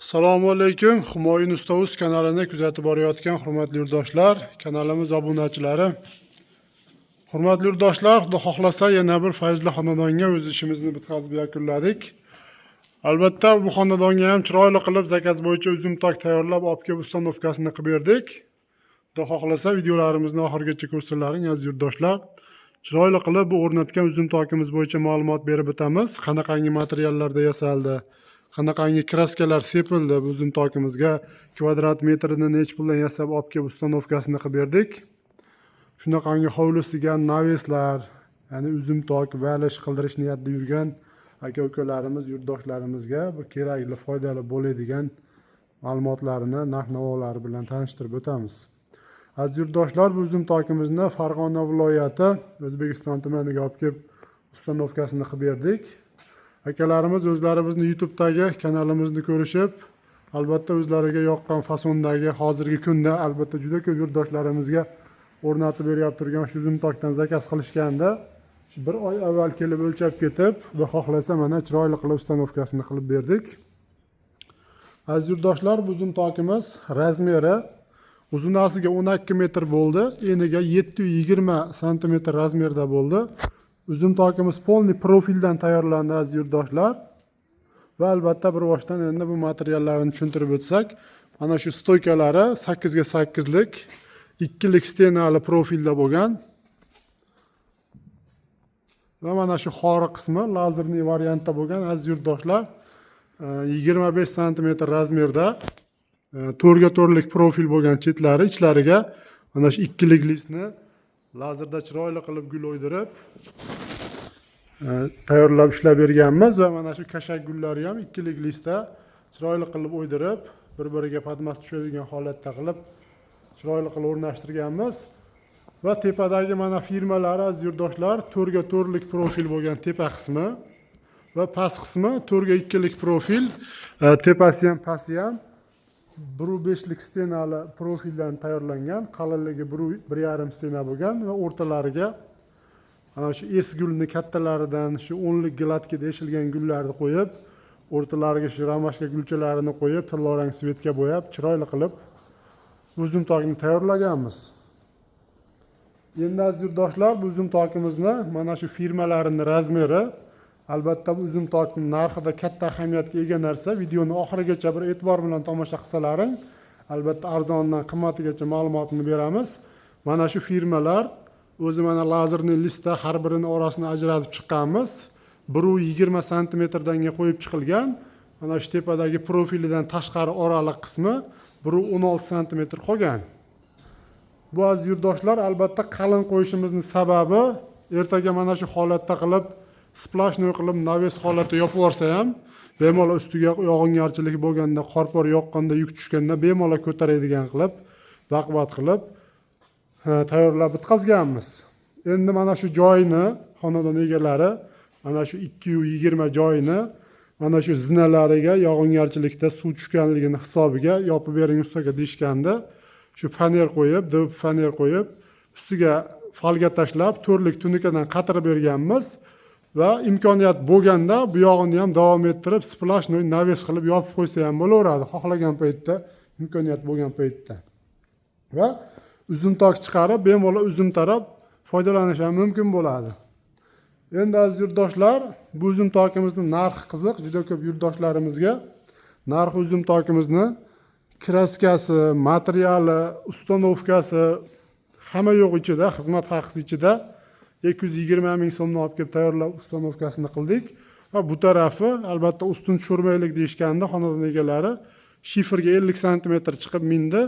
Assalomu alaykum. Humoyun Usta Uz kanalini kuzatib borayotgan hurmatli yurtdoshlar, kanalimiz obunachilari. Hurmatli yurtdoshlar, Xudo xohlasa, yana bir fayzli xonadonga o'z ishimizni bitkazib yakunladik. Albatta, bu xonadonga ham chiroyli qilib заказ bo'yicha uzum tok tayyorlab olib kelib установка sini qilib berdik. Xudo xohlasa, videolarimizni oxirigacha ko'rsalaring, aziz yurtdoshlar. Chiroyli qilib bu o'rnatgan uzum tokimiz bo'yicha ma'lumot berib o'tamiz. Qanaqangi materiallarda yasaldi, qanaqangi краска lar sepildi bu uzum tokimizga, kvadrat metrini nechi puldan yasab olib kelib установка sini qilib berdik. Shunaqangi hovlisiga навес lar, ya'ni uzum tok, valish qildirish niyatida yurgan aka ukalarimiz, yurtdoshlarimizga bir kerakli, foydali bo'ladigan ma'lumotlarini narx navolari bilan tanishtirib o'tamiz. Aziz yurtdoshlar, bu uzum tokimizni Farg'ona viloyati, O'zbekiston tumaniga olib kelib установка sini qilib berdik. Akalarimiz o'zlari bizni YouTube'dagi kanalimizni ko'rishib, albatta, o'zlariga yoqqan fasondagi, hozirgi kunda albatta juda ko'p yurtdoshlarimizga o'rnatib beryapti turgan shu uzum tokdan заказ qilishganda, shu bir oy avval kelib o'lchab ketib, Xudo xohlasa, mana chiroyli qilib установка sini qilib berdik. Aziz yurtdoshlar, bu uzum tokimiz размер i uzunasiga 12 metr bo'ldi, eniga 720 santimetr размер da bo'ldi. Uzum tokimiz полный profildan tayyorlandi, aziz yurtdoshlar. Va albatta, bir boshdan endi bu materiallarni tushuntirib o'tsak, mana shu стойка lari 8 ga 8 lik ikkilik стена li profilda bo'lgan. Va mana shu xori qismi лазерный variantda bo'lgan, aziz yurtdoshlar. 25 santimetr размер da to'rtga to'rtlik profil bo'lgan chetlari, ichlariga mana shu ikkilik listni lazerda chiroyli qilib gul o'ydirib tayyorlab ishlab berganmiz. Va mana shu kashak gullari ham ikkilik listda chiroyli qilib o'ydirib, bir biriga подмост tushadigan holatda qilib, chiroyli qilib o'rnashtirganmiz. Va tepadagi mana firmalari, aziz yurtdoshlar, to'rtga to'rtlik profil bo'lgan tepa qismi va past qismi to'rtga ikkilik profil. Tepasi ham, pasti ham 1,5lik стена li profildan tayyorlangan, qalinligi 1,5 стена bo'lgan. Va o'rtalariga ana shu es gulni kattalaridan, shu 10lik гладкий eshilgan gullarni qo'yib, o'rtalariga shu ромашка gulchalarini qo'yib, tillarang цвет ga bo'yab, chiroyli qilib uzum tokni tayyorlaganmiz. Endi, aziz yurtdoshlar, bu uzum tokimizni mana shu firmalarini размер i albatta bu uzum tokni narxida katta ahamiyatga ega narsa. Videoni oxirigacha bir e'tibor bilan tomosha qilsalaring, albatta, arzonidan qimmatigacha ma'lumotini beramiz. Mana shu firmalar o'zi mana лазерный listda har birini orasini ajratib chiqqanmiz, 1,20 santimetrdanga qo'yib chiqilgan. Mana shu tepadagi profilidan tashqari oraliq qismi 1,16 santimetr qolgan. Bu, aziz yurtdoshlar, albatta, qalin qo'yishimizni sababi, ertaga mana shu holatda qilib, сплошной qilib навес holatda yopib yuborsa ham bemalol ustiga yog'ingarchilik bo'lganda, qor por yoqqanda, yuk tushganda bemalol ko'taradigan qilib, baquvvat qilib tayyorlab bitkazganmiz. Endi mana shu joyni xonadon egalari mana shu 2,20 joyini mana shu zinalariga yog'ingarchilikda suv tushganligini hisobiga yopib bering, ustaga, deyishganda, shu faner qo'yib, ДВП faner qo'yib, ustiga фольга tashlab, to'rtlik tunikadan qatirib berganmiz. Va imkoniyat bo'lganda bu yog'ini ham davom ettirib, сплошной навес qilib yopib qo'ysa ham bo'laveradi, xohlagan paytda, imkoniyat bo'lgan paytda. Va uzum tok chiqarib, bemalol uzum tarab foydalanish ham mumkin bo'ladi. Endi, aziz yurtdoshlar, bu uzum tokimizni narxi qiziq juda ko'p yurtdoshlarimizga. Narxi uzum tokimizni краска si, materiali, установка si, hamma yo'q ichida, xizmat haqisi ichida 220 000 so'mdan olib kelib tayyorlab, установка sini qildik. Va bu tarafi albatta ustun tushirmaylik deyishganda xonadon egalari, shiferga 50 santimetr chiqib mindi,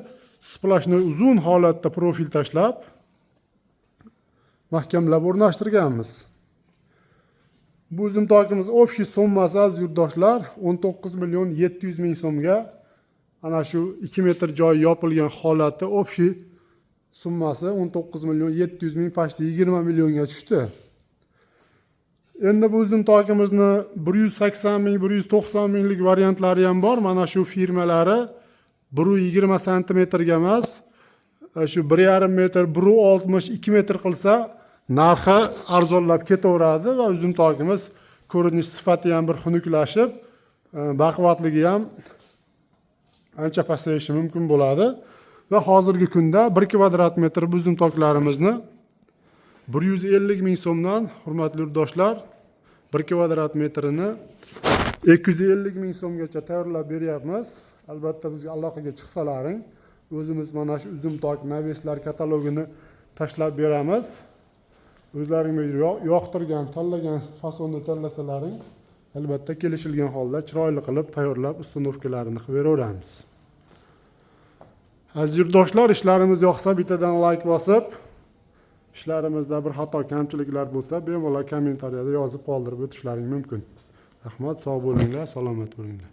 сплошной uzun holatda profil tashlab, mahkamlab o'rnashtirganmiz. Bu uzum tokimiz общий summasi, aziz yurtdoshlar, 19 700 000 so'mga ana shu 2 metr joyi yopilgan holati общий summasi 19 700 000, почти 20 millionga tushdi. Endi bu uzum tokimizni 180 000, 190 minglik variantlari ham bor. Mana shu firmalari 1,20 santimetrga emas, shu 1,5 metr, 1,60, 2 metr qilsa, narxi arzonlab ketaveradi va uzum tokimiz ko'rinish sifati ham bir xunuklashib, baquvvatligi ham. Ancha pasayishi mumkin bo'ladi. Va hozirgi kunda 1 kvadrat metr uzum toklarimizni 150 ming so'mdan, hurmatli yurtdoshlar, 1 kvadrat metrini 250 ming so'mgacha tayyorlab beryapmiz. Albatta, bizga aloqaga chiqsalaring, o'zimiz mana shu uzum tok навес lar katalogini tashlab beramiz. O'zlaring yoqtirgan, tanlagan fasonni tanlasalaring, albatta kelishilgan holda chiroyli qilib tayyorlab, установка larini qilib beraveramiz. Aziz yurtdoshlar, ishlarimiz yoqsa, bittadan layk bosib, ishlarimizda bir xato kamchiliklar bo'lsa, bemalol kommentariyada yozib qoldirib o'tishlaring mumkin. Rahmat, sog' bo'linglar, salomat bo'linglar.